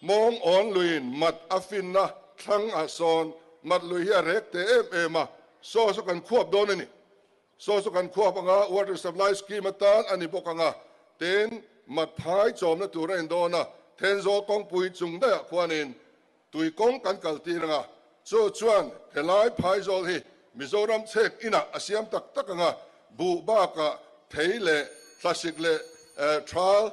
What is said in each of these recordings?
Mawng awn luiin mat a finna thlang ah sawn mat lui hi a rek teh em em a, saw saw kan khuap dawn a ni. Saw saw kan khuap anga water supply scheme atan a ni bawk anga, tin mat phai chawmna tur a in dawn a, Thenzawl kawngpui chung daih ah khuanin tui kawng kan kal tir anga, chu chuan helai phaizawl hi Mizoram chhek inah a siam tak tak anga, buh bakah thei leh thlasik leh thal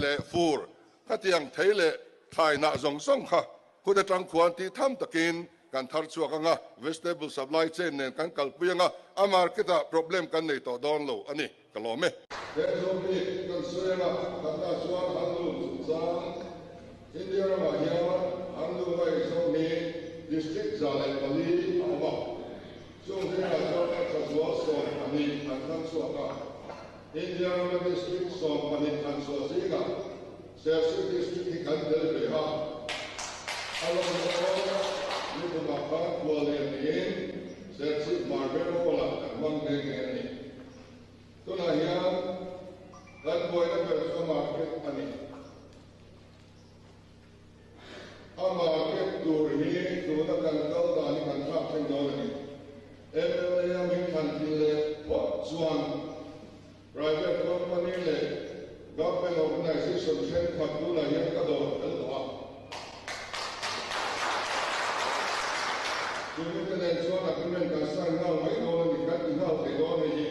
leh fur Khatiang thei leh thlai hnah zawng zawng kha khut atang khuan tih tham takin kan thar chhuak anga, vegetable supply chain nen kan kalpui anga, a market ah problem kan nei tawh dawn lo a ni, ka lawm e. Thenzawl bik kan sawi anga, pakhatna chuan handloom chungchang, India ramah hian handloom a eizawn hi district 104 a awm a, chung zingah chuan a tha zual 12 an thlang chhuak a. India rama district 12 thlan chhuah zingah Serchhip district hi kan tel ve a, a lawmawm nikumah khan khual lian niin Serchhip Marvel Hall-ah kan hmang nghe nghe a ni. Tunah hian kan buaina ber chu a market a ni. A market tur hi tuna kan kal dan hi kan thlak thleng dawn a ni. MLA a min thlan thil leh phawt chuan private company leh government organisation thenkhat tunah hian ka dawr fel tawh a. Chumi te nen chuan agreement kan sign nghal mai dawn a ni, kan ti nghal thei dawn hei hi.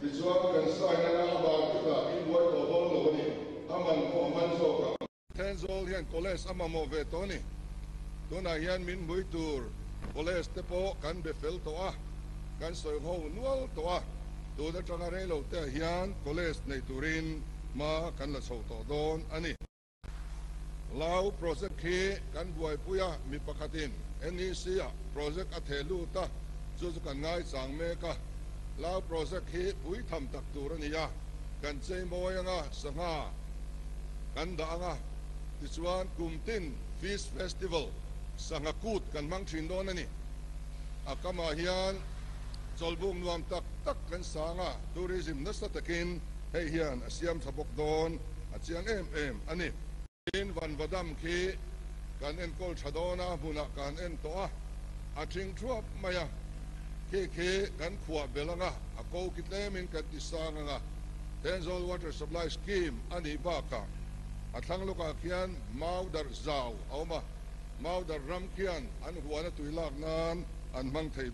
Tichuan kan sign anga a market-ah inbuai tawh dawn lo a ni, a man pawh a man zawk ang. Thenzawl hian college a mamawh ve tawh a ni. Tunah hian min hmui tur college te pawh kan be fel tawh a, kan sawi ho nual tawh a, tun atanga reilo te ah hian college nei turin hma kan la chho tawh dawn a ni. Lau project hi kan buaipui a, mi pakhatin NEC ah project a theh lut a, chu chu kan ngaichang mek a. Lau project hi pui tham tak tur a ni a, kan chei mawi anga sangha kan dah anga, tichuan kum tin Fish Festival sangha kut kan hmang thin dawn a ni. A kamah hian chawlhbuk nuam tak tak kan sang a, tourism nasa takin hei hian a siam tha bawk dawn a chiang em em a ni. Tin, Vanvadam khi kan enkawl tha dawn a, hmunah kan en tawh a, a thing thuap mai a, khi khi kan khuah belh anga, a ko khi tlemin kan ti sang anga, Thenzawl Water Supply Scheme a nih bakah a thlang lawkah khian mau darh zau a awm a, mau darh ram khian an huana tui lak nan an hmang thei.